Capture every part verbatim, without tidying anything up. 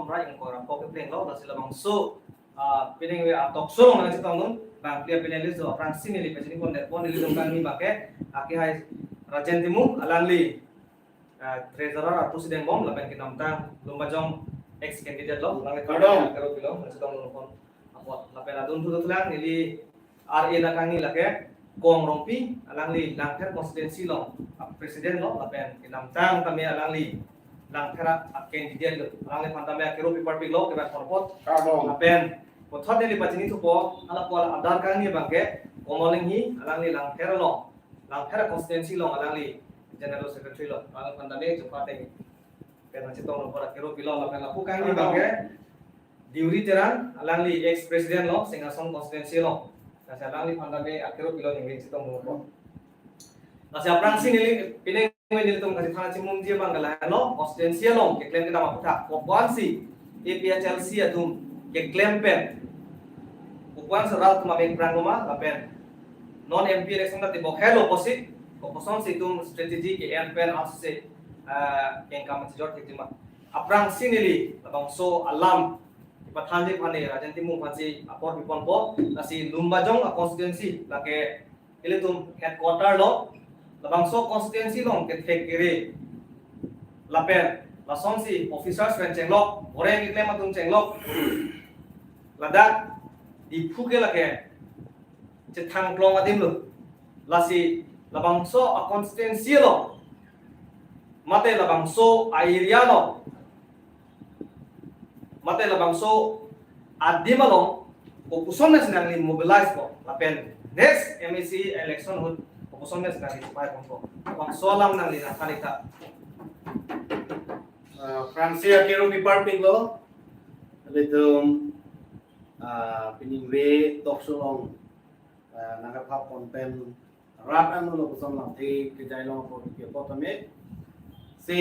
Rai ingkoi ra pho kepleng lo, lasi labangso, ah, pining ve a-talk show along nangchetongdun, bang pia panelist do aphrangsi neli pachini pon det pon, nelitum kangni abangke, akehai Rajen Timung, alangli, ah, treasurer apusi dengbom, lapen kedamtang Lumbajong ex candidate lo, alangli Kardom. Karo pilo, nangchetongdun pon. Apot, lapen adun thu thulang, neli R A na kangni lake Kong Rongpi, alangli Langpher constituency along a-president lo, lapen kedamtang tame alangli Langpher a-candidate lo, alangliphan tame akero piparpik lo, kebat korpot. Kardom. Lapen puthot neli pachini thupo, hala pu hala adar kangni abangke Komolinghi, alangli Langpher along, Langpher constituency along alangli general secretary lo, alangliphan tame chupate. Pen nangchetongdun pon akero pilo, lapen lapu kangni abangke Deuri Terang, alangli ex president lo, Singhason constituency lo. Lasi alangliphan tame akero pilo neli chetongdun pon. Lasi aphrangsi neli pining ve nelitum kachethan chimumji abang ke lahenlo, constituency along keklem kedam aputhak, kopuansi A P H L C atum keklem pen, kopuansi rat atum ameng prang loma, lapen non M P election ta tibok helo pusi, kopusonsi itum strategy ke-en pen aso se, ah, kengkam chijor ke tima. Aphrangsi neli labangso alam ipathanji aphan ne Rajen Timung aphansi apor piponpo, lasi Lumbajong a-constituency lake ilitum headquarter lo, labangso constituency along kethek kere, lapen lasonsi officers pen chenglok, boreng keklem atum chenglok, ladak Diphu ke lake chethang klong adim lo. Lasi labangso a-constituency along, mate labangso a-area along, mate labangso adim along, kopuson mes nangli mobilize po, lapen next M A C election ahut kopuson mes nangli pai pon po, labangso alam nangli nangthan ik tha. Ah, aphrangsi akero piparpik lo, ilitum, ah, pining ve talk show along, ah, nangkepha pon pen rat angno lapuson lamthe kejai long apot ke apot tame. Si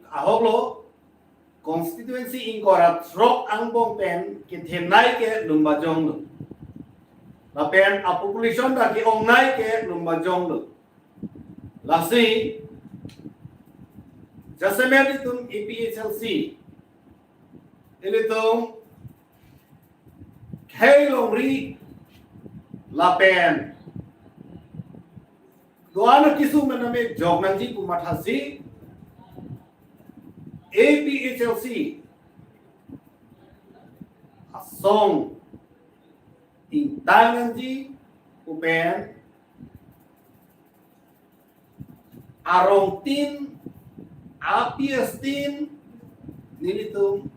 ahok lo, constituency ingkoi ra throk angbong pen kethenei ke Lumbajong lo. Lapen a-population ta ke-ongnei ke Lumbajong lo. Lasi jasemet itum A P H L C, ilitum khei longri lapen do-an akesung pen tame jok nangji pu mathasi, A P H L C asong ingtang nangji pu pen arongtin, a-P S tin, nelitum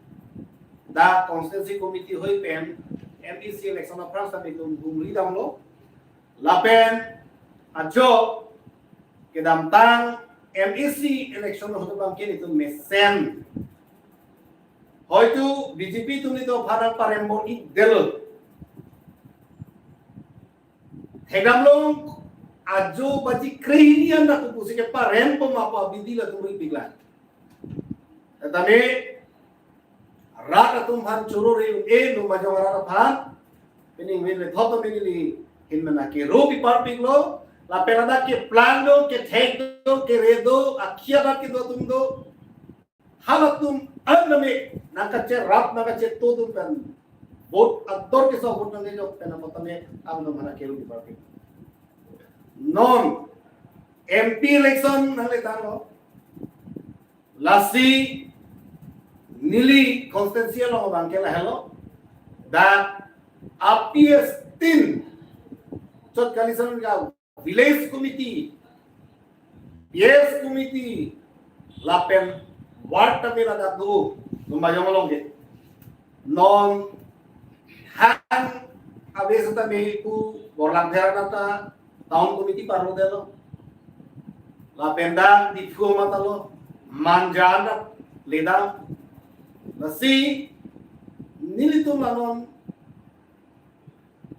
dak constituency committee hoi pen M A C election aphrang ta nelitum humri damlo. Lapen ajok kedamtang M A C election ahut abangke nelitum mesen, hoitu B J P atum nelitum aphan parem bor-idetlo. Thekdamlong ajo baji krehini an ta kopusi keparem pon ma pu abidi latum ri pik lang. Tame rat atum aphan choro re-un-e, Lumbajong arat aphan. Pining ve le thot tame neli ahin mena kero piparpik lo, lapen ladak keplang do, kethek do, kere do, akhia rat kedo atum do. Halatum an tame nangkacherap, nangkacheto atum pen vote ador keso vote nangkejok pen apot tame angno mena kero piparpik. Non M P election nangle tanglo. Lasi neli constituency along abangke lahelo. Dak a-P S tin, chot kali son ka village committee, P S committee, lapen ward tame ladak do, Lumbajong along ke. Non han ave setame pu Borlangpher anat ta town committee parlo detlo. Lapen dak Diphu amat ta lo, Manja anat ledam. Lasi nelitum la non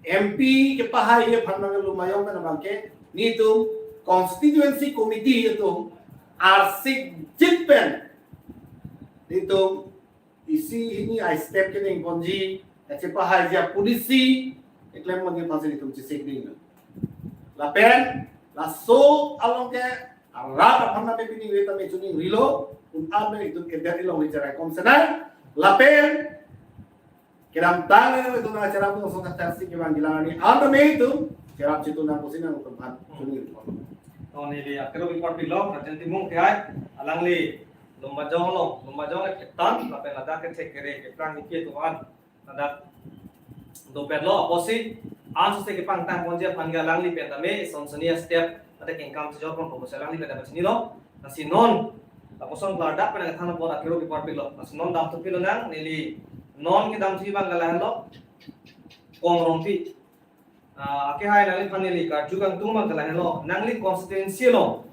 M P kepahai aphan nang Lumbajong pen abangke, nelitum constituency committee atum arsik jit pen nelitum isi hini a-step keningponji, kachepahaiji a-policy keklem ponji aphansi nelitum chesik ding. Lapen laso along ke arat aphan tame pining ve tame chuning rilo, un-an nelitum edet ilong richerai kom senang, Lapen kedamtang nelitum nangcherap atum ason kacharsi kevang kelang arni an tame itum cherap chitu nang pusi nangtum aphan chunwi. To neli akeruk ipar pilok Rajen Timung ke ai, alangli Lumbajong along, Lumbajong le Phetan, lapen ladak kethek kere keplang ike tuan ladak dopetlo, apotsi ansose kepangtang ponji aphan ke alangli pen tame ison soni a-step mate kengkam chejor pon pusi alangli pen tame chinilo. Lasi non lapuson klardak pen nangthan apot akeruk ipar pilok. Lasi non damthu pilonang, neli non kedamthu abang ke lahenlo, Kong Rongpi. Ah, akehai nangliphan neli karju kangtung abang ke lahenlo, nangli constituency along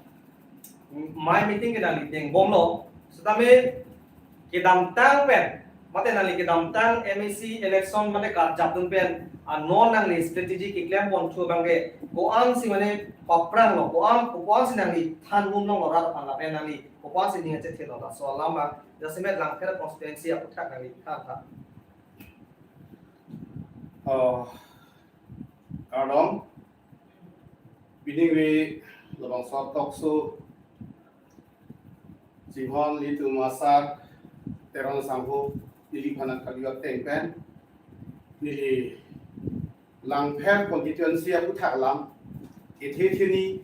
mai meeting ke nangli tengbomlo. Setame kedamtang pen, mate nangli kedamtang M A C election mate karjapdun pen, ah, non nangli strategy keklem ponthu abang ke ko-ansi mane papranglo, ko-an, ko-ansi nangli thanbom longlo rat aphan lapen nangli ko-ansi ning achethe lo, laso alam abang jasemet Langpher constituency aphuthak nangli than tha. Oh, kardom. Piningri labangso talk show chinghon ilitum asak Teron sangho neliphan kali ateng pen neli Langpher constituency aphuthak alam kethe theni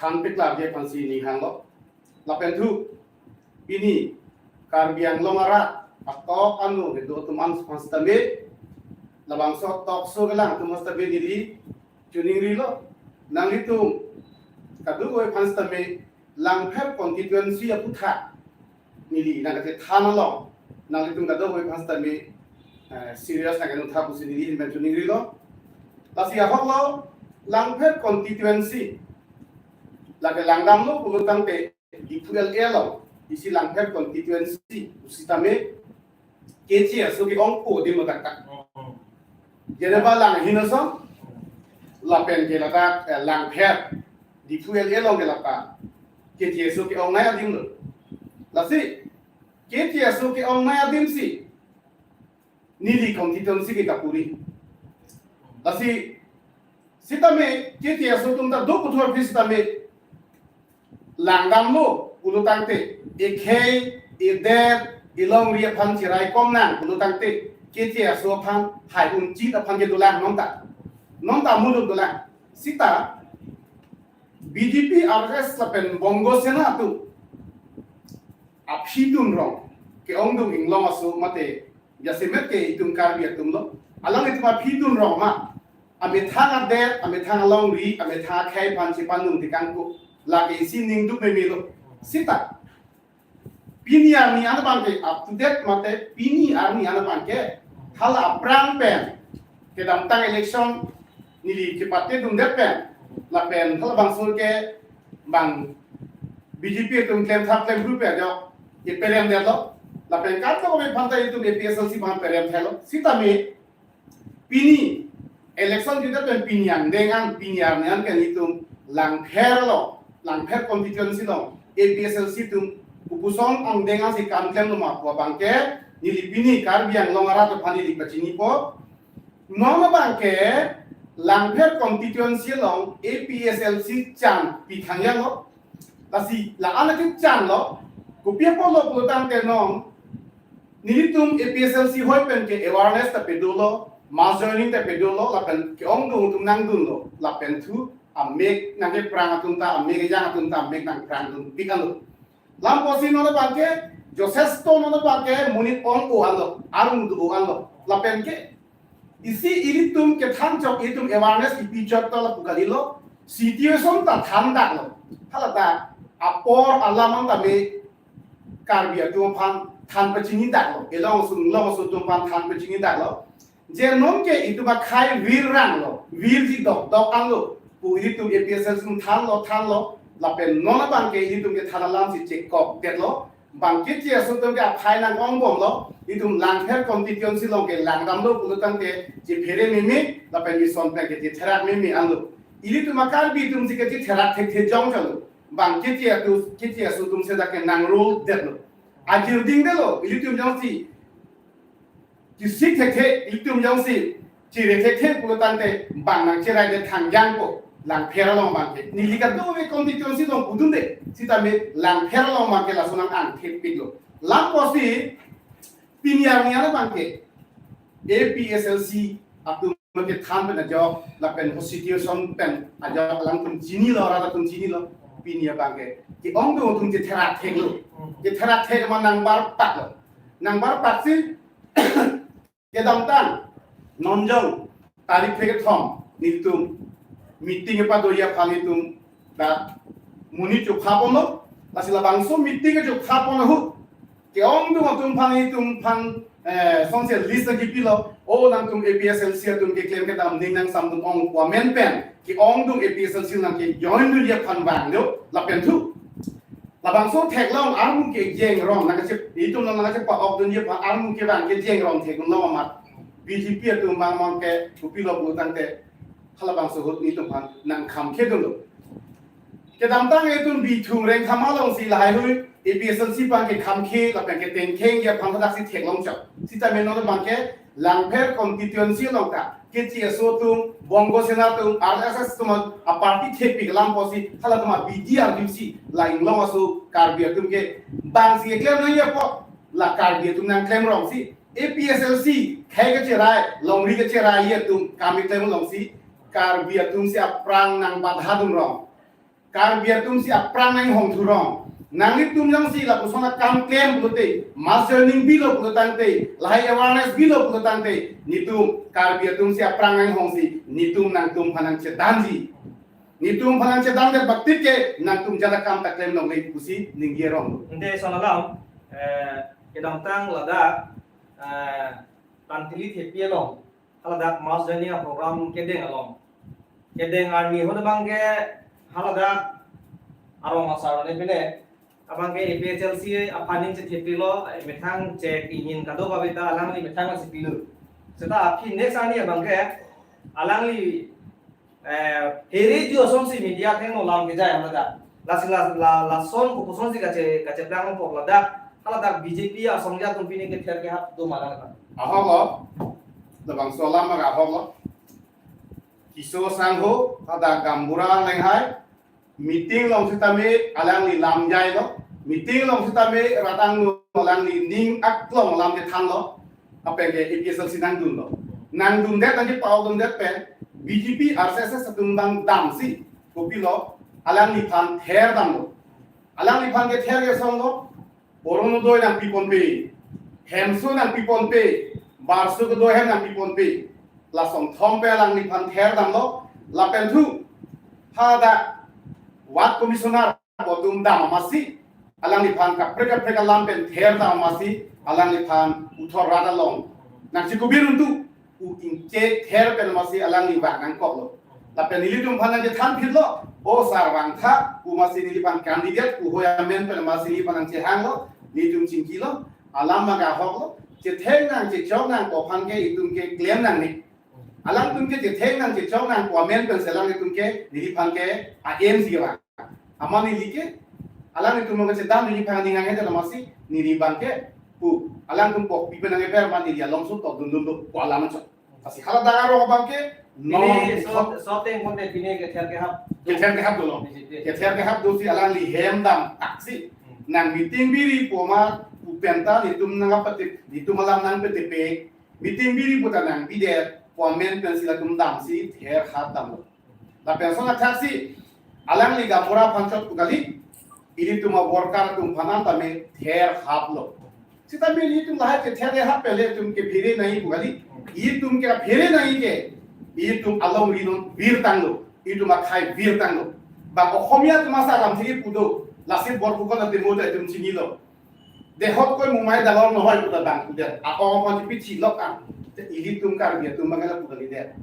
than peklarji aphansi ning hanglo. Lapen thu pini Karbi Anglong arat atok anu kedo atum aphan setame labangso talk show kelang atum setame neli chuningrilo, nanglitum kadokave aphan setame Langpher constituency aphuthak neli nangkachethan along nanglitum kadokave aphan setame, eh, serious nangkangtha pusi neli ahin pen chuningrilo. Lasi ahoklo Langpher constituency lake langdamlo pulo tangte Diphu L A along isi Langpher constituency pusitame K T S ke-ong-o adim lo tak tak. Jeneba Langhin ason lapen ke ladak, eh, Langpher Diphu L A along ke ladak K T S ke-ongnei adim lo. Lasi K T S ke-ongnei adim si neli constituency ke kapuri. Lasi sitame K T S atum ta do puthot pi sitame langdamlo pulo tangte ekhei, eder, elongri aphan cherai kom nang pulo tangte K T S aphan hai unchit aphan ke dolang nonta. Nonta muluk dolang. Sita B J P, R S S lapen Bongo Sena atum aphidun rong ke-ongdung inglong aso mate jasemet ke itum Karbi atum lo. Alanglitum aphidun rong ma amethang ader, amethang alongri, amethang akhei aphan chepandung tekangko, lake isi ningduk meme lo. Sita pini arni an abang ke up to date mate pini arni an abang ke hala aphrang pen kedamtang election neli kepatedundet pen lapen halabangso ke bang B J P atum klemthap klemphru pen jo keperemdetlo. Lapen kadokave aphan ta itum A P H L C aphan peremthelo. Sitame pini election kita pen pini angdeng an, pini arni an pen itum Langpher lo, Langpher constituency lo A P H L C atum kopuson angdeng ansi kam klemlo ma pu abang ke neli pini Karbi Anglong arat aphan neli pachinipo. Non abang ke Langpher constituency along A P H L C chang pi thangyanglo. Lasi la-an ke changlo. Kopi apotlo pulo tangte non nelitum A P H L C hoi pen ke awareness ta pedolo, mass joining ta pedolo, lapen ke-ongdung atum nangdunlo, lapen thu amek nangkeprang atum ta, amek ejang atum ta amek nangprangdun pik-anlo. Lam apotsi non abang ke Joseph Stone non abang ke monit ong-o anlo, arong do-o anlo. Lapen ke isi ilitum kethan chok, ilitum awareness kipi chok ta lapu kalilo, situation ta thandaklo. Hala ta apor alam an tame Karbi atum aphan than pachinidaklo, elong sung long sung atum aphan than pachinidaklo. Je non ke itum akhei vir ranglo, virji dokdok anlo pu ilitum A P H L C atum thanlo, thanlo, lapen non abang ke ilitum kethan alam si chekokdetlo. Bang K T S atum ke akhei nang-ongbomlo, itum Langpher constituency along ke langdamlo pulo tangte chephere meme, lapen ison pen ke chetherak meme anlo. Ilitum a-Karbi atum si ke chetherak thekthe jong chalo. Bang K T S atum, K T S atum seta ke nangrudetlo. Ajir dingdetlo, ilitum jongsi kisik thekthe, ilitum jongsi chire thekthe pulo tangte bang nangcheraidet thangyangpo, Langpher along abang ke. Neli kadokave constituency along pudunde, sitame Langpher along abang ke laso nang-angthepiklo. Lam apotsi Pini arni abangke A P H L C atum kethan pen ajok lapen ho situation pen ajok alangtum chinilo, rat atum chinilo. Pini abangke ke-ongdung atum chetherak theklo. Chetherak thek ma nangbar paklo. Nangbar pak si kedamtang nonjong tarik phekethom nelitum meeting kepadoji aphan nelitum dak monit chokha ponlo. Lasi labangso meeting chokha pon ahut ke-ongdung atum aphan nelitum aphan, eh, songse list nangkipilo. O nangtum A P H L C atum keklem kedam ning nangsam atum ong pu amen pen ke-ongdung A P H L C nangke-join dunji aphan vanglo lapen thu labangso theklong armu kejeng rong nangkache, itum nang nangkachepa-ok dunji aphan armu kevang kejeng rong theklong amat B J P atum bang mang ke kopilo pu tangte halabangso ahut nelitum aphan nangkhamkhe dunlo. Kedamtang itum Bithung Rengthama alongsi lahaihui A P H L C abangke khamkhe lapen ketengkheng ya aphan hadak si theklong chok. Sitame non abangke Langpher constituency along ta kechi aso atum, Bongo Sena atum, R S S atum aparty thepik lam pusi halatum abidi arjusi la inglong aso Karbi atum ke bang si keklem nangji apot la Karbi atum nangklem rong si A P H L C khei kacherai, longri kacherai atum kam keklem alongsi Karbi atum si aphrang nangbadha dun rong. Karbi atum si aphrang nanghong thu rong. Nanglitum jongsi lapuson akam klem pulote, mass joining bilo pulo tangte, lahai awareness bilo pulo tangte, nelitum Karbi atum si aphrang nanghong si nelitum nangtum aphan nangchedanji. Nelitum aphan nangchedan det batik ke nangtum jat akam ta klem longle pusi ningje rong. Ante lason alam, eh, kedamtang ladak, eh, Tantili thepi along haladak mass joining aprogram kedeng along, kedeng arni ahut abangke haladak arong asar ne pine abangke A P H L C aphan ning chethepilo, eh, methang chek ingin kadokave ta alangli methang si pilo. Seta aphi next arni abangke alangli, eh, phere ju asonsi media athengno lam kejai haladak. Lasi la, la, lason kopuson si kache, kacheplang pok ladak, haladak B J P asongja atum pini kether kehap do ma lang ta? Ahok lo. Labangso alam ma ahok lo. Kiso sangho, hadak Gaonbura lenghai, meeting along sitame alangli lam jailo. Meeting along sitame rat angno alangli ning aklong lam kethanlo. Apeng ke A P H L C nangdunlo. Nangdundet nangji pao dundet pen B J P R S S atum bang damsi kopilo alangliphan ther damlo. Alangliphan kether kesonglo. Orunodoi nangpiponpe, hemso nangpiponpe, barso kedoi hem nangpiponpe. Lason thompe alangliphan ther damlo, lapen thu hadak ward commissioner atum dam amatsi alangliphan kaprek kaprek alam pen ther dam amatsi alangliphan Puthot rat along nangchikubir untu u ingche ther pen amatsi alangli vang nangkoklo. Lapen nelitum aphan nangchethan phitlo, o sar vangtha, u amatsi neliphan candidate, u hoi amen pen amatsi neliphan nangchehanglo, nelitum chingkilo, alam ma ahoklo, chetheng nang chechok nang pu aphan ke itum ke klem nangne. Alangtum ke chetheng nang chechok nang pu amen pen selang itum ke neliphan ke a-aim si vang. Amat neli ke, alanglitum nang chedam neli aphan ning anghet amatsi, neli abangke, pu, alangtum pokpi pen nangkeper amat neli along sut tok dundun do, pu alam chok. Lasi haladak arong abangke, non pini so, so teng konte pini kether kehap. Kether kehap dolo. B J P. Kether kehap dosi alangli hem dam taksi. Hmm. Nang meeting biri pu amat, pu pen ta nelitum nangpatip, nelitum alam nangpatip pe, meeting biri pu ta nangbidet, pu amen pensi latum damsi ther hap damlo. Lapen lason athaksi alangli Gaonbura aphan chot pu kali, ilitum a-worker atum aphan tame ther haplo. Sitame ilitum lahai kether hap pele itum ke phere nangji pu kali, itum ke phere nangji ke, itum alongri non virtanglo, itum akhei virtanglo. Bang Ohomia atum asar lam thiri pudo, lasi bor pukon atum mo ta itum chinilo. Dehot koi mumai dalor nohoi pu ta bang pudet. A-ong aphan chipi chilok ang. Te ilitum Karbi atum bang la pu kalidet.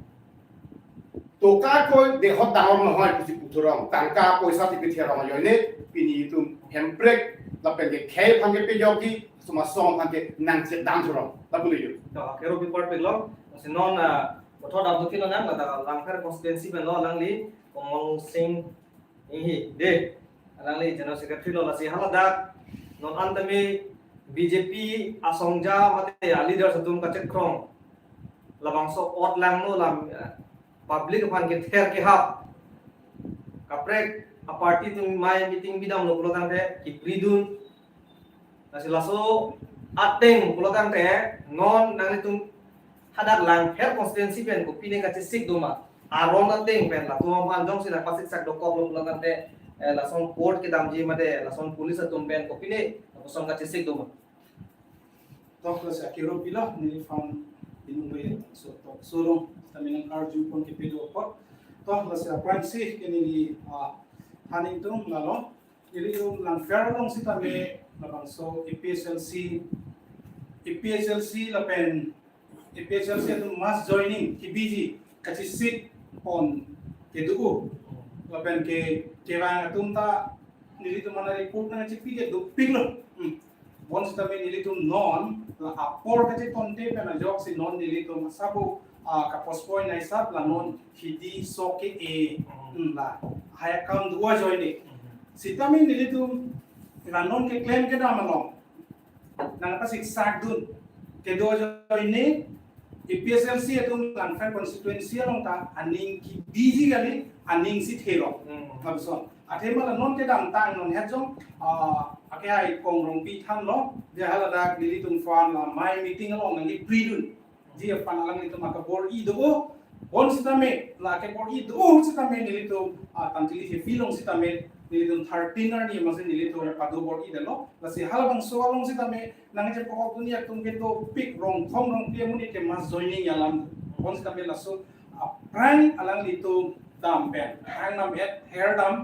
Toka koi dehot dalor nohoi pusi pu thurong. Tangka poisa chipi therong ajoine pini itum hemprek lapen ke khei aphan ke pejokji, suma song aphan ke nangchedam thurong. Lapu le yo. To, kero pi part pek long. Lasi non, ah, bothot dam thilo nang, ladak Langpher constituency pen lo alangli Komol Sing Inghi, de, alangli General Secretary lo, lasi haladak non an tame B J P asongja mate a-leaders atum kachekrong labangso ot langno lam, eh, public aphan kether kehap, kaprek a-party atum mai meeting bidamlo pulo tangte kipridun. Lasi laso ateng pulotangte non nanglitum hadak Langpher constituency pen kopine kachesik doma, aron ateng pen latum aphan jongsi nangpasiksak dokoklo pulotangte, eh, lason court kedamji mate lason police atum pen kopine lapuson kachesik doma. Tok lasi akero pilo neliphan inung be so tok surung taminang arju pon kepedo apot. Tok lasi aphrangsi ke neli, ah, than ingtung lalo. Nelitum Langpher along sitame labangso A P H L C, A P H L C lapen A P H L C atum mass joining kebiji kachesik pon kedo lapen ke kevang atum ta nelitum mana report nangchipi ke dopiklo. Hmm. Bonsitame nelitum non la apor kachetonte pen ajoksi non nelitum asabo, ah, kapostpone nai sab la non hidi sok ke-e, hmm, la haya kam do ajoine. Sitame nelitum la non keklem kedam along nangpasiksak dun kedo ajoine A P H L C atum Langpher constituency along ta aning kebiji kali, aning si thelo. Hmm. Lapuson. Athema la non kedamtang non het jong, ah, akehai Kong Rongpi thanlo, dia haladak nelitum aphan la amei meeting along nangkepridunji aphan alanglitum akabor-i do. Bonsitame la akabor-i do sitame nelitum, ah, Tangkhul Hills along sitame nelitum thirteen arni amatsi nelitum pado bor-idetlo. Lasi halabangso along sitame nangchepokok dunia atum ke dopik, rong thom rong phli amonit ke mass joining alam. Bonsitame laso aphrang alanglitum dam pen, aphrang dam, kether dam,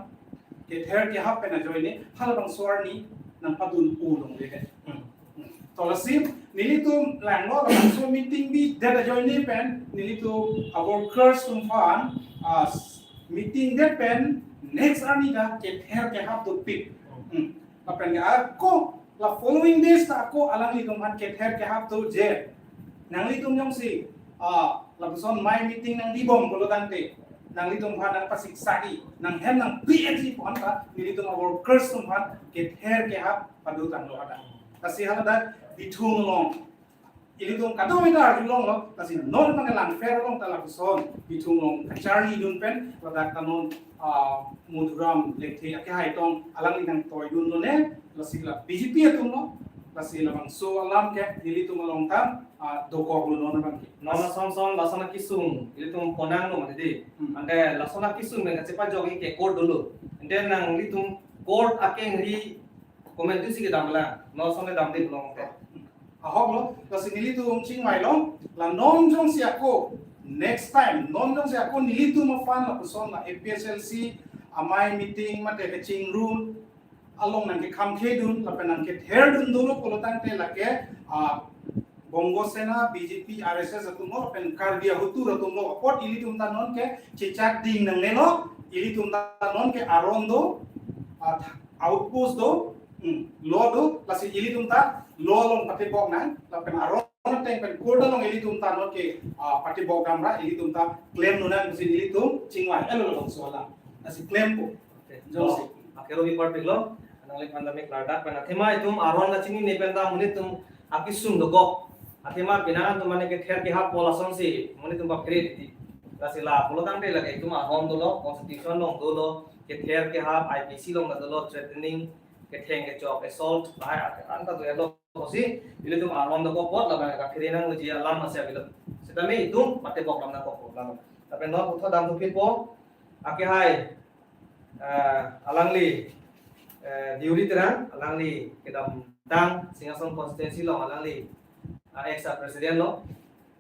kether kehap pen ajoine halabangso arni nangpadun pu longle. Hmm. Hmm. To lasi nelitum langno labangso meeting bidet ajoine pen nelitum a-workers atum aphan, ah, meeting det pen next arni ta kether kehap dopik. Hmm. Lapen ke ako la following days ta ako alanglitum aphan kether kehap doji. Nanglitum jongsi, ah, lapuson amei meeting nangbibom pulotangte, nanglitum aphan nangpasiksaki, nanghem nangpri-etji pu-an ta nelitum a-workers atum aphan kether kehap padotanglo hadak. Lasi haladak Bithung along ilitum kadokave ta arjulonglo, lasi non abang Langpher along ta lapuson Bithung along kacharlidun pen ladak ta non, ah, Madhuram Lekthe akehai tong alangli nangtoidunlone, lasi la B J P atumlo, lasi labangso alam ke nelitum along ta, ah, dokoklo non abang ke. Non asong song lason akesung ilitum ponanglo mati di. Hmm. Ante lason akesung pen kachepajokji ke court dolo. Ante nanglitum court akengri komantusi kedam lang, non asong kedam di pulote. Ahoklo, lasi nelitum chingvailo, la non jongsi ako, next time, non jongsi ako nelitum aphan lapuson la A P H L C amei meeting mate kachingrum along nangkekhamkhedun, lapen nangketherdun dolo pulotangte lake, ah, Bongo Sena, B J P, R S S atumlo, lapen Karbi ahutur atumlo, apot ilitum ta non ke chechak ding nangnelo, ilitum ta non ke aron do, ah, outpost do, hmm, law do, lasi ilitum ta law along patibok nang, lapen aron ateng pen court along ilitum ta non ke, ah, patibok damra, ilitum ta claim nunang pusi ilitum chingvai, elo labangso alam. Lasi claim po. Okay. Jongsi. Oh, akero bi parpiklo, nangliphan ta me klardak pen athema itum aron kachinine pen ta monit atum akesung dokok. Athema penang atum mane kether kehap pu lasonsi monit atum bapkre titi. Lasi la pulotangte lake itum ahom dolo, constitution along dolo, kether kehap, I P C along dolo, threatening, ketheng kechok, assault, bahai anta do elo kosi, ilitum aron dokok apot labang kaphere nangji alam masih avelo. Sitame itum patibok dam nangkok apot labang. Tapi non puthot dam thupitpo, akehai, eh, alangli, eh, Deuri Terang, alangli kedamtang Singhason constituency along alangli, ah, ex president lo.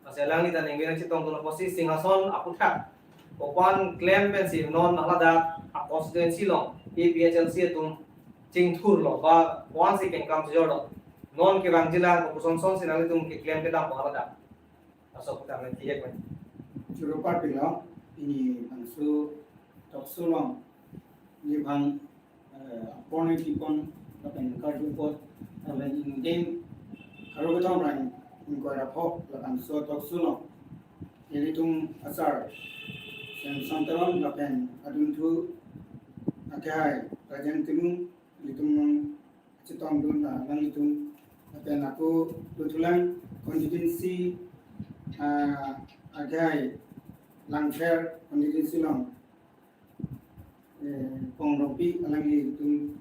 Lasi alangli ta ningve nangchetongdun apotsi Singhason aputhak kopan klem pensi non haladak a-constituency along A P H L C atum chingthurlo ba ko-ansi kengkam chejorlo. Non kevangjilang kopuson sonsi nanglitum keklem kedampo haladak. Laso aputhak nangkihek pen. Choro parpiklo, pini bangso talk show along, nelibang, eh, apor nangkipon lapen karju apot, lapen ingdeng karo kethom ra ingkoi ra pho labangso talk show along ilitum asar Semson Teron lapen adunthu akehai Rajen Timung, ilitum nangchetongdun, ah, nanglitum, lapen ako Luthulang constituency, ah, akehai Langpher constituency along, eh, Kong Rongpi alanglitum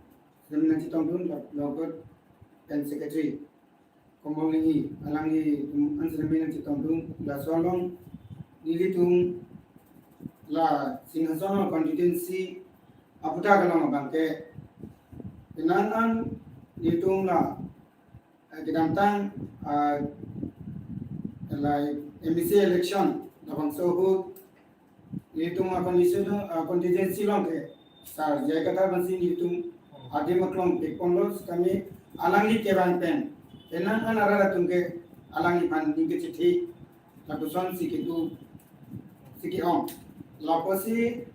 nangchetongdun, lo-, logot pen secretary. Komolngi alangli atum ansi nangchetongdun, laso along nelitum la Singhason constituency aputhak along abangke penang an nelitum la, eh, kedamtang, ah, la M A C election labangso ahut nelitum a constituency, a constituency along ke Sar J I Kathar aphansi nelitum adim aklong pekponlo, kami alangli kevang pen penang an arat atum ke alangliphan ning kechethi, lapusonsi kedo, si ke-ong. Lapusi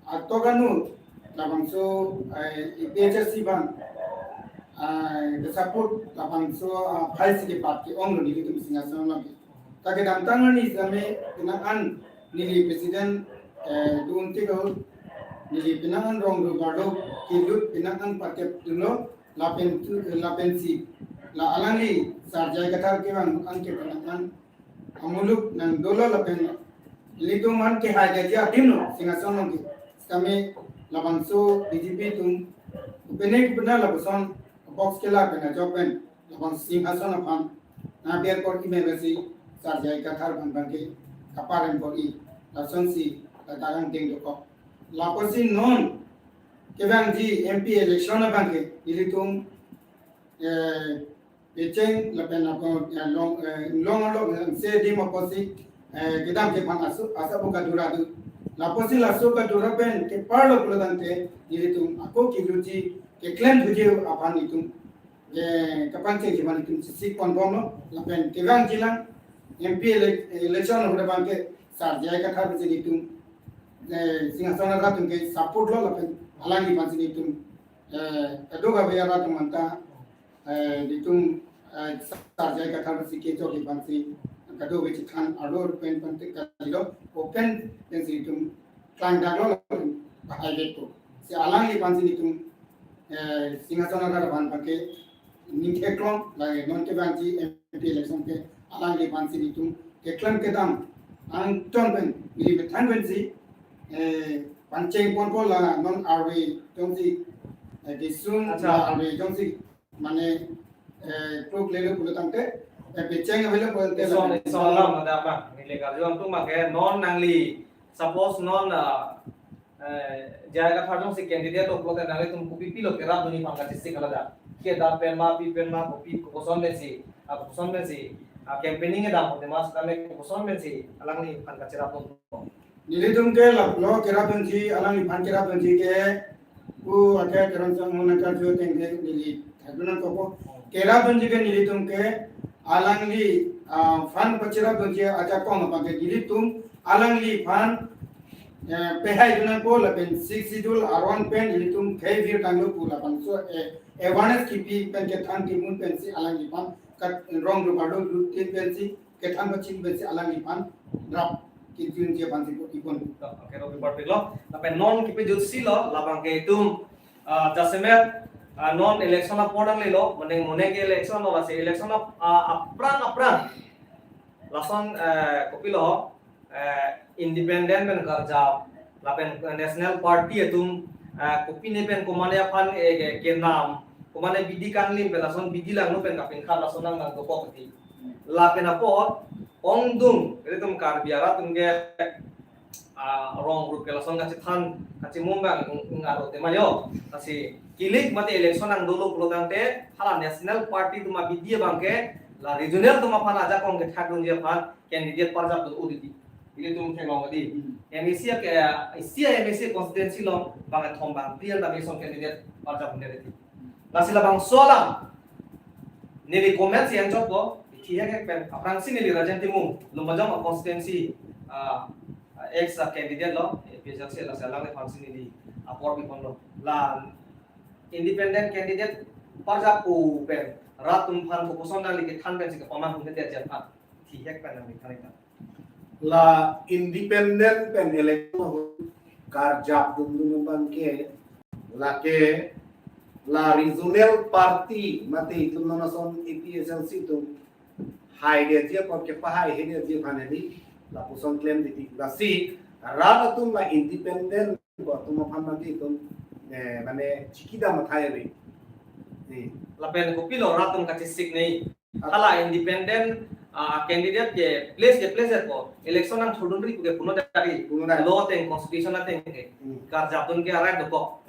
atok anu labangso, eh, A P H L C aphan, eh, ke-support labangso, ah, phai si kepat ke-onglo nelitum Singhason along ke. Ta kedamtang arni sitame penang an neli president, eh, dun tik ahut neli penang an rong rup arlo kelut penang an pattep dunlo, lapen tu, lapensi la alangli Sar J I Kathar kevang an ke penang an amuluk nangdolo lapen nelitum an kehai dia adim lo Singhason along ke. Sitame labangso B J P atum upene kepena lapuson box kela pen ajok pen labang Singhason aphan nangber kor-i meme si Sar J I Kathar aphan abangke kaparem kor-i, lasonsi la dagang ding dokok. Lapusi non kevangji M P election abangke nelitum, eh, pecheng lapen ako, eh, long, eh, long long, eh, se adim apotsi, eh, kedam kephan asu, asa bo kadura do. Lapusi laso kadura pen keparlo pulotangte nelitum ako kelutji, keklem thuji aphan itum, eh, kapangchengji aphan itum chesik ponbomlo, lapen kevangji lang M P ele-, election ahut abangke Sar J I Kathar aphansi nelitum, eh, Singhason arat atum ke-support lo lapen alangliphansi nelitum, eh, kadokave arat atum anta, eh, nelitum, eh, Sar J I Kathar aphansi kechokji aphansi kadokave chethan arlo pen pen te kalilo, open pensi nelitum klangdaklo lapen bahai vekpo. Si alangliphansi nelitum, eh, Singhason arat aphan abangke ning theklong, lake non kevangji M P election ke alangliphansi nelitum keklem kedam angton pen neli methang pensi, eh, pangcheng ponpo la non arve jongsi, eh, disung, acha, la arve jongsi mane, eh, kluk lelo pulotangte, eh, pecheng avelo pulote, so, la so alam ada apa? Neli karju angtung make non nangli, suppose non, ah, eh, J I Kathar jongsi candidate lo pulote nanglitum kopi pilo kerapdunji aphan kachesik hala da? Kedo pen ma, pi pen ma, kopi koson pensi, ah, koson pensi, ah, campaigning kedam pulote mas kami koson pensi alangliphan kacherapdun? Nelitum ke la lo kerapdunji, alangliphan kerapdunji ke, pu ake kerang sang mona karju tengke neli thakdun nangkokpo. Kerapdunji ke nelitum ke alangli, ah, phan pacherapdunji ajakong abangke nelitum alangliphan, eh, pehaidun nangpo lapen Sixth Schedule aron pen nelitum khei virtanglo pu labangso, eh, awareness kipi pen kethan kimun pensi alangliphan kat rong rup arlo lut tin pensi kethan pachini pensi alangliphan rap kijunji aphansi pu ipon. Oke, Robi Parpik lo. Lapen non kipejutsi lo, labangke itum, ah, jasemet, ah, non election apor nanglelo, mane mane ke election lo, lasi election ap-, ah, aphrang aphrang. Lason, eh, kopilo, eh, independent pen karjap, lapen National Party atum, eh, kopine pen komane aphan, eh, ke, kenam, komane bidi kanglim pen lason bidi langno pen kapinkhat lason nang nangdokok ti. Lapen apot, ongdung, ilitum Karbi arat atum ke, ah, rong rup ke lason kachethan, kachimum abang, ng-, ngar o tema yo. Lasi, kilik mate election nangdolo pulotangte, hala National Party atum abidi abangke, la regional atum aphan ajakong kethakdunji aphan, candidate parjapdun udidi. Ilitum theklong di. Hmm. M A C ke, isi M A C constituency along, bang thom bang, priyan da mission candidate parjapdun di. Lasi labangso alam, neli comment si anchot ko, thihek hek pen, aphrangsi neli Rajen Timung, Lumbajong constituency, ah, ex candidate lo, A P H L C lasi alangliphansi neli apor piponlo. La independent candidate parjap pu pen, rat atum aphan kopuson nangli kethan pensi kapaman hum tete ajan phan. Thihek pen nangli than ikna. La independent pen election karjapdun abangke, lake la regional party mate itum non ason A P H L C atum haidetji apot kepahai haidetji aphan hedi lapuson klem titi. Lasi rat atum la independent atum aphan mate itum, eh, mane chikidam athai ave. Eh. Lapen kopilo rat atum kachesik nei. Hala independent, ah, candidate ke place ke place ko election nangthurdunri pu ke puno dari. Puno dari. Law ateng, constitution ateng ke. Hmm. Karjapdun ke arai dokok.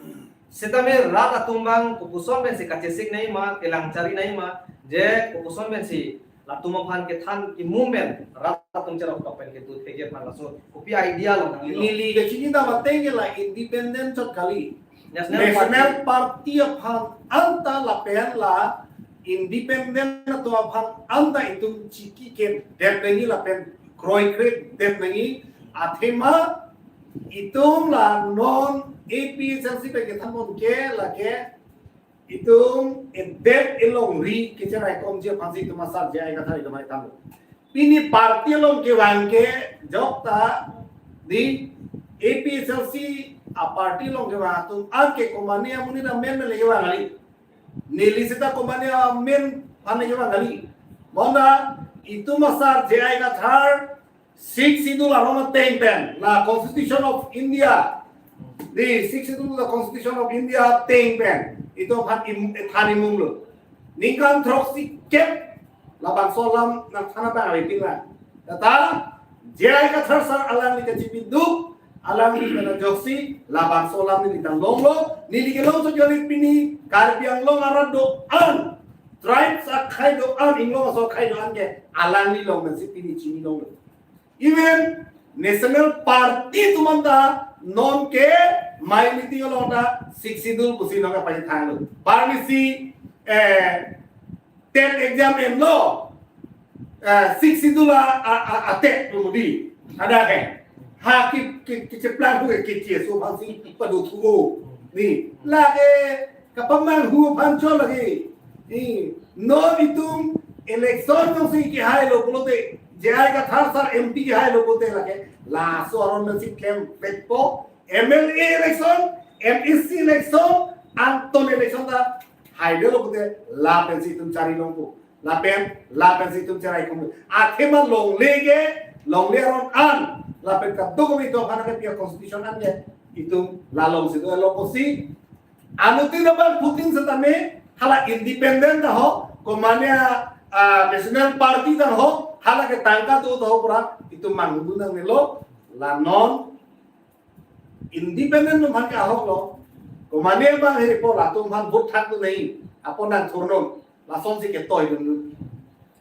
Setame rat atum abang kopuson pensi kachesik nangji ma, kelang chari nangji ma, je kopuson pensi latum aphan kethan imum pen rat atum cheroktok pen kedo thekji aphan laso kopi idea lo nangli lo. Neli kachini dam ateng ke la independent chot kali. National National Party. Party aphan anta lapen la independent atum aphan anta itum chiki kedet nangji lapen kroikredet nangji, athema itum la non A P H L C pen kethanpon ke lake itum edet elongri kecheraikomji aphansi itum asar J I Kathar itum hai tanglo. Pini party along kevang ke jokta di A P H L C a party along kevang atum an ke komatne amonit amen le kevang kali. Neli seta komatne amen aphan le kevang kali. Bonta itum asar J I Kathar Sixth Schedule aron ateng pen, la Constitution of India, di Sixth Schedule la Constitution of India ateng pen itum aphan im, than imum lo. Ningkan throksi kep labangso alam nangthan abang ave pin lang. Tata J I Kathar sar alangli kachipiduk, alangli pen ajoksi labangso alam neli than longlo, neli kelongso ajoine pini Karbi Anglong arat do-an, tribes akhei do-an, inglong aso akhei do-an ke alangli along pensi pini chini longlo. Even National Party atum anta non ke mai meeting along ta Sixth Schedule pusi non ke paithanglo. Parnisi, eh, TET exam enlo, eh, Sixth Schedule a, a, a, a TET pu modi. Ada ke? Ha ki, ki, kecheplang hu ke keche aso aphansi padothupo. Ni, lake kapamanghu aphan chot lake. Ni, non itum election jongsi kehailo pulote, J I Kathar sar M P kehailo pulote lake laso aron nangsi klem pekpo, M L A election, M A C election, anton election ta haidetlo pulote lapensi itum chari longpo. Lapen, lapensi itum cheraikom. Athema longle ke, longle aron an, lapen kadokave itum aphan ke pi a constitution an ke itum la alongsi dolo pusi. Anuttin abang phutin setame hala independent ta ho, komatne a, a, National Party ta ho, hala ke tangka do ta ho pura itum mangdun nangnelo, la non independent atum aphan ke ahok lo. Komatne abang heri po latum aphan vote thakdun nangji, apot nangthurdun. Lasonsi ketoidun.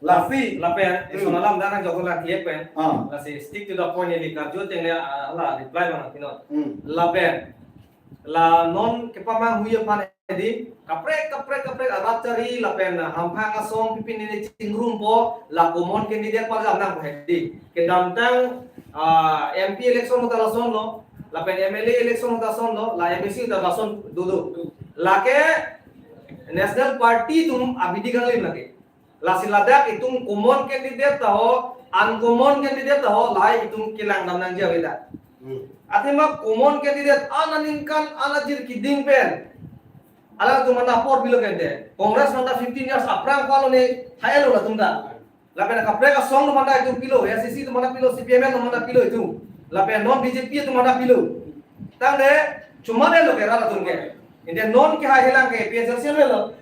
Lasi. Lapen, Hmm. eson alam dan nangjok la thiek pen. Ah. Lasi stick to the point neli karju ateng le, ah, la reply abang nangpinon. Hmm. Lapen, la non kepamanghu aphan di, kaprek, kaprek, kaprek, arat chari, lapen, ah, hamphang asong, pipin neli chingrumpo, la common candidate parjam nangpo hedi. Kedamtang, ah, M P election ahut ta lasonlo, lapen M L A election ahut ta lasonlo, la M A C ahut ta lason dodo. Lake, National Party atum abidi kanglim lake. Lasi ladak itum common candidate ta ho, uncommon candidate ta ho, lahai itum kelang dam nangji avedet. Hmm. Athema common candidate an aningkan an ajir keding pen alangtum anta apor pilo kente. Congress anta fifteen years aphrang palo ne thai lo latum ta. Lapen kaprek asong atum anta itum pilo, A I C C atum anta pilo, C P I M atum anta pilo itum. Lapen non B J P atum anta pilo. Tangte chomane lo ke rat atum ke. Ante non kehai helang ke A P H L C lo.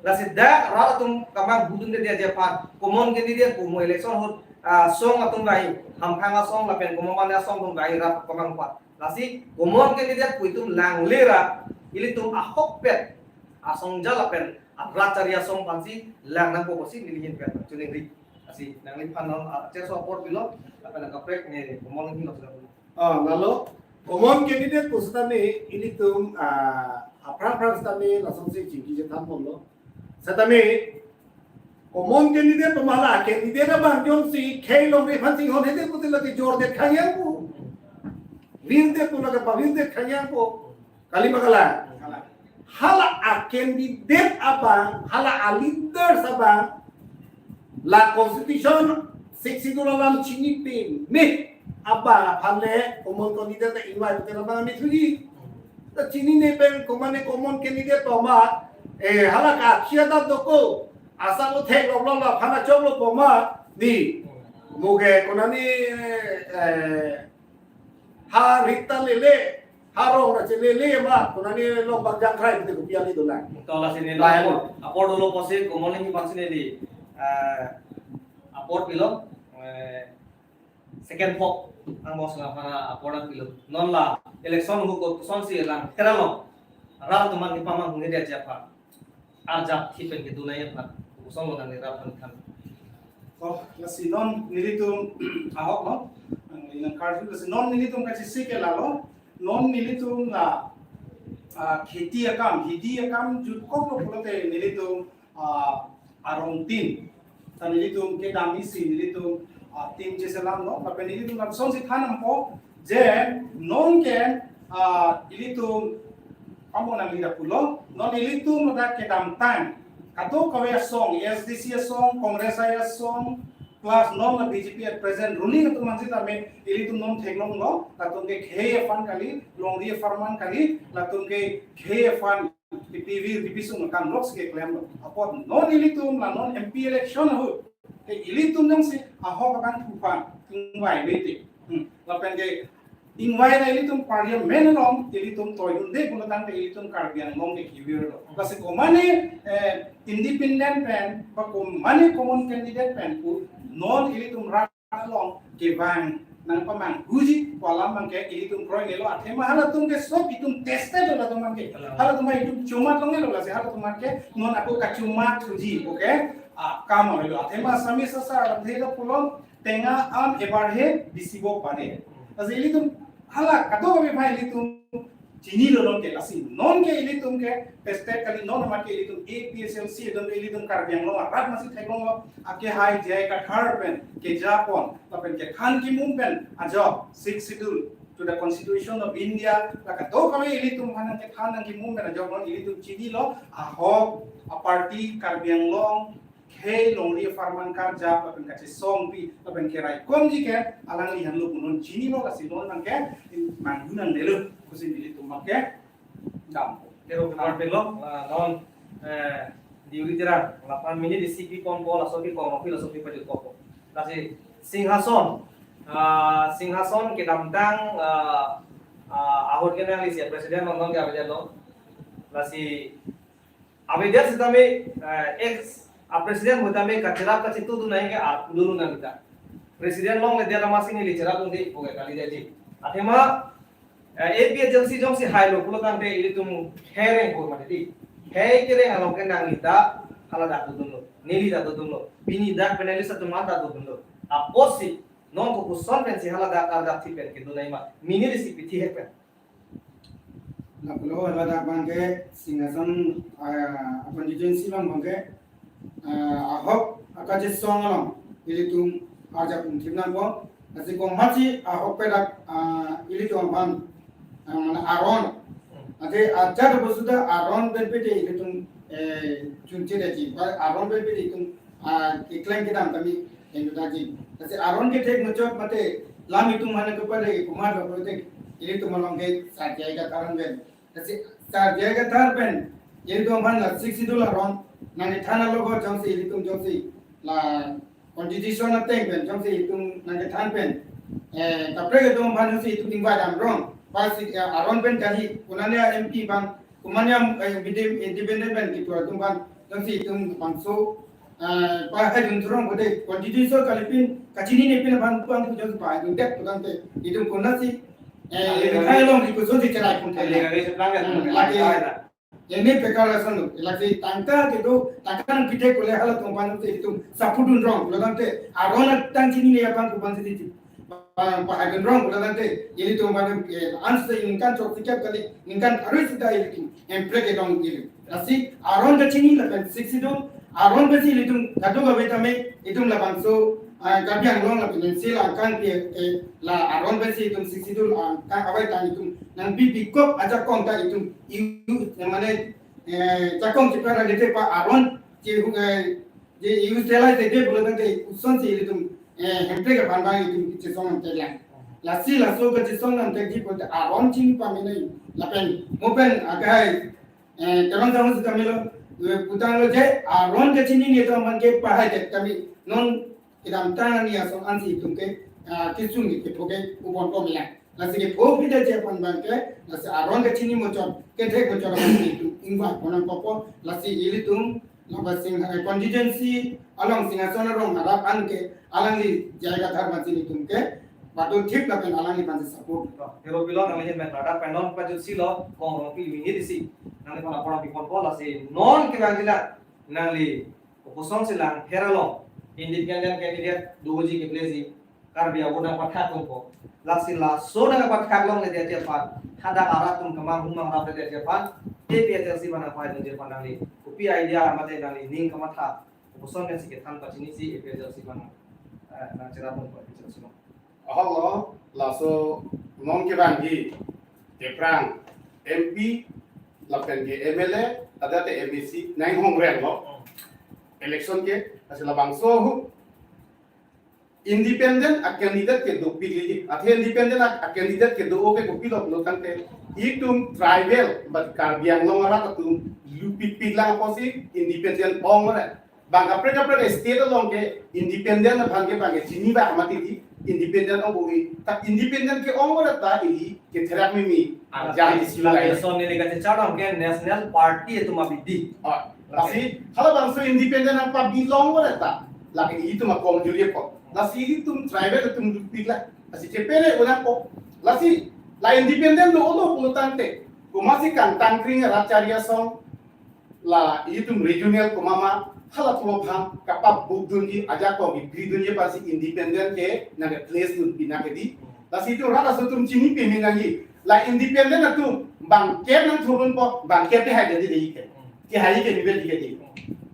Lasi dak rat atum kamanghudunde dia jepan common candidate pu mo election ahut, ah, asong atum bai, hamphang asong lapen komatne asong atum bai rat kamangpat. Lasi common candidate pu itum langle ra ilitum ahokpet asong ja lapen arat chari asong aphansi lang nangpo pusi neli ahin pen choningri. Lasi nangliphan non, ah, cherso apor pilo lapen kaprek ne common hilo sudah. Ah, lalo, common candidate pu setame ilitum, ah, aphrang aphrang setame lasonsi chingki chethanponlo. Setame common candidate pu ma la candidate abang jongsi khei longri aphan chinghon hedi pulote lake jordet khangyang pu. Virdet pu lake pavirdet khangyang pu. Kali ma kalang? Hala a-candidate abang, hala a-leaders abang, la constitution Sixth Schedule alam chini peme abang aphan le common candidate ta invite te abang amethuji. Ta chinine pen komatne common candidate pu ma, eh, hala ka akhia ta doko, asal lo theklonglo la aphan achoklo pu ma, di. Mo ke konani, eh, ha rita lele, ha rong ra chelele ma, konani lo bang jangkrai te kopi kali dolang. To lasi ne lo. Lain. Apor, apor dolo pusi common ni bangsi ne di. eh, apor pilo, eh, second phok angbong si la aphan apor nangpilo. Non la election ahut kosonsi lang theralo, rat atum aphan kepamanghu-e dia japa arjap thi pen kedun nangji aphan, koson lo nangli rat aphan than. Oh, lasi non nelitum ahok lo. Nang, nang karju lasi non nelitum kachisi ke lalo. Non nelitum la, ah, kheti akam, kheti akam jutkok lo pulote nelitum, ah, arong tin. Ta nelitum kedam isi nelitum, ah, tin cheselam lo. Lapen nelitum lasonsi than nangpo je non ke, ah, ilitum amo nangli dak pulo, non ilitum dak kedamtang kadokave asong, A S D C asong, Congress asong, plus non la B J P at present ruling atum aphan sitame ilitum non theklong lo, latum ke khei aphan kali, longri apharman kali, latum ke khei aphan P V, P V sung kam lok si keklem lo. Apot non ilitum la non M P election ahut ke ilitum jongsi ahok abang thuphan ingvai vete. Hmm. Lapen ke ingvai ra ilitum parliament along ilitum toidunde pulo tangte ilitum Karbi Anglong ke kevir lo. Lasi komane, eh, independent pen, ba komane common candidate pen pu non ilitum rat along kevang nangpamanghuji pu alam abang ke ilitum kroinelo, athema halatum ke sob itum tested lo latum abang ke. Halatum abang itum chomat longle lo, lasi halatum abang ke non ako kachomat thuji, okay? Ah, kam avelo. Athema Assamese asar alam thelo pulo, tenga am ebar he bisibo pare. Lasi ilitum hala kadokave aphan ilitum chinilo non ke, lasi non ke ilitum ke tested kali, non amat ke ilitum A P H L C, ilitum, ilitum Karbi Anglong arat masi theklong lo, ake hai J I Kathar pen kejapon lapen kethan kimum pen ajok Sixth Schedule to the Constitution of India, la kadokave ilitum aphan nangkethan nangkimum pen ajok non ilitum chinilo, ahok aparty Karbi Anglong khei longri apharman karjap lapen kachesongpi lapen keraikomji ke alangli aphan lo pu non chinilo, lasi non abang ke manghu nangnelo, kosi nelitum abang ke dam. Tero kemar pelo, ah, non, eh, Deuri Terang, lapan minit isi pi pon po, laso pi kong, laso pi pajut po. Lasi Singhason, ah, Singhason kedamtang, ah, ah, ahut ke nangli si president non non ke avedet lo. Lasi avedet sitame, eh, ex a president ahut tame kacherap kachetudun nangji ke ar dulu nang kita. President longledet amatsi neli cherapdunde pu ke kalidet ji. Athema, eh, A P H L C jongsi hailo pulo tangte ilitum khei reng pu mati. Khei kereng along ke nangli ta hala dak dodunlo, neli ta dodunlo, pini dak panelist atum ta dodunlo. Apotsi non kokoson pensi hala dak arjap thi pen kedun nangji ma, minit isi pi thihek pen. Lapulo hala dak abang ke Singhason, ah, constituency along abang ke, ah, ahok akachesong along ilitum arjap ingthip nangpo. Lasi komatsi ahok pen dak, ah, ilitum aphan, ah, mane aron. Ate ajat bosuda aron pen pete ilitum, eh, chunche daji. Ba aron pen pete itum, ah, keklem kedam kami yang kita ji. Lasi aron kethek muchot mate lam itum aphan kepale komat lo pute ilitum along ke Sar J I Kathar pen. Lasi Sar J I Kathar pen ilitum aphan la Sixth Schedule aron nangkethan alogo jongsi ilitum jongsi la constitution ateng pen jongsi itum nangkethan pen, eh, kaprek itum aphan jongsi itum ingvai damrong, pasi, eh, aron pen kali, konane M P abang, konane, eh, independent pen ketua atum aphan jongsi itum bangso, eh, pahaidun thurong pute constitution kalipin kachinine pin aphan pu abang jongsi pahaidundet pu tangte itum konatsi, eh, kali, kali, kali along di kosonsi cherai pun kali, kali, kali, sebelah kan, hmm, kali, lagi, kali, kali. Ini pekar lason lo, lasi tangka kedo, tangka nangpithek kole halatum aphan te itum sapudun rong, pulo tangte aron atang chinine aphan pu abang siti, pa, pahaidun rong, pulo tangte ilitum aphan, eh, ansi ningkan chok sikap kali, ningkan arui sita ilitum hemprek kedong ili. Lasi aron kachini lapen Sixth Schedule, aron pensi ilitum kadokave tame itum labangso, ah, Karbi Anglong lapen sila angkang pi, eh, la aron pensi itum Sixth Schedule, ah, angkang avaitang itum nangpi pikop ajakong ta itum iu, yang mana, eh, jakong chipara lete pa aron chi, eh, je utilize de pulo tangte kosonsi ilitum, eh, hemprek aphan abang itum chesong nangteklang. Lasi laso kachesong nangtekji pute aron chini pamenei lapen mo pen akai, eh, Teron Sahon sitame lo, eh, putanglo je aron kachinine atum aphan ke pahaidet kami non kedamtang ani ason ansi itum ke, ah, kesung ni kepho ke upon pom ya. Lasi kepho pida je aphan abang ke, lasi aron kachini muchot, kethek muchot aphan itum ingvai pon nangpo, lasi ilitum Lapen Singha, eh, constituency along Singhason arong harap anke alangli jaiga thar masi nelitum ke patut thip lapen alangliphan si support. To, hero pilon nangli hin men rada pen non pajut si lo, Kong Rongpi minit isi. Nangliphan apor piponpo, lasi non kevangji la nangli kopuson si Langpher along independent candidate doji kepleji Karbi awo nangpathak longpo. Lasi laso nangpathak longledet aphan, hadak arat atum kemang humang rapledet aphan, APHLC aphan nangpahai dun aphan nangli kopi idea mate nangli ning kamatha, kopuson pensi kethan pachinisi APHLC aphan, eh, nangcherap longpo, APHLC along. Ahok lo, laso non kevangji kephrang MP lapen ke MLA, adet te MAC, nang hong reng lo. Hmm. Election ke, lasi labangso ahut independent a candidate ke dopik lagi. Athe independent a, a candidate kedo-o ke kopilo pulo tangte, itum tribal, but Karbi Anglong arat atum lupikpik lang apotsi independent ong ore. Bang kaprek kaprek state along ke independent aphan ke bang ke chinibak mati di, independent ong bui. Ta independent ke-ong ore ta ili ketherak mimi arjan isi. Lake lain. Lason neli kachechak ke national party atum abidi. Oh, lasi halabangso independent nangpabi long ore ta, lake itum akomjuri apot. Lasi itum tribal atum lupik la. Lasi chepere unang po. Lasi la independent do-o lo pulo tangte, komatsi kangtangkring rat chari asong, la itum regional komat ma, halatum aphan kapabuk dunji, ajakong kekri dunji aphansi independent ke nangke place dun pinang ke di. Lasi itum rat aso atum chini peme nangji. La independent atum bangkep nangthurdunpo, bangkep kehai jadi dei ke. Kehai ke bibe di ke di.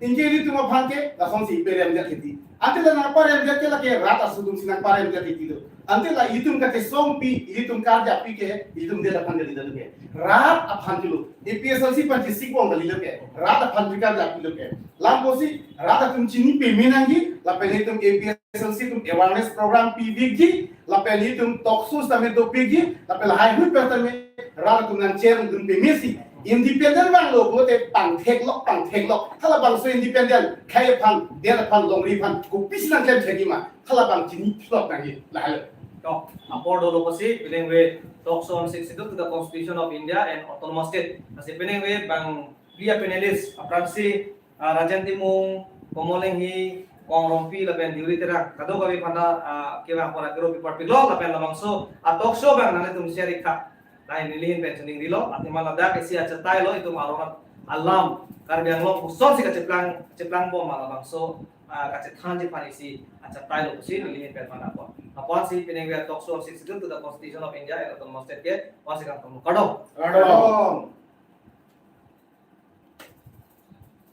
Anke ilitum aphan ke lasonsi peremdet ke di. Ante la nangparemdet ke lake rat aso atum si nangparemdet ke di lo. Ante la itum kachesongpi, itum karjappi ke, itum det aphan ke di lo ke. Rat aphan ke lo. APHLC aphan chesik bom kali lo ke. Rat aphan ke karjappi lo ke. Lam apotsi rat atum chini peme nangji, lapen itum APHLC atum awareness program pivikji, lapen itum talk shows tame dopikji, lapen lahai hui per tame rat atum nangcherdun pemesi. Independent vanglo pulote pangtheklok, pangtheklok. Halabangso independent, khei aphan, det aphan, longri aphan kopisi nangklem thekji ma, halabang chini phlok nangji, lahelo. To, apor dolo apotsi, penang we talk show on Sixth Schedule to the Constitution of India and Autonomous State. Lasi penang we bang phli a panelist, aphrangsi, ah, Rajen Timung, Komol Enghi, Kong Rongpi lapen Deuri Terang, kadokave aphan ta, ah, kevang apor akero piparpiklo lapen labangso a talk show bang nanglitum share ik tha. Lahai neli hin pen choningrilo, athema ladak isi achatai lo itum aron alam, Karbi Anglong kosonsi kacheplang, cheplang bom ma labangso, ah, kachethanji aphan isi achatai lo pusi neli hin pen phan apor. Apotsi penang we talk show on Sixth Schedule to the Constitution of India and Autonomous State ke, apotsi kangtung, kardom. Kardom.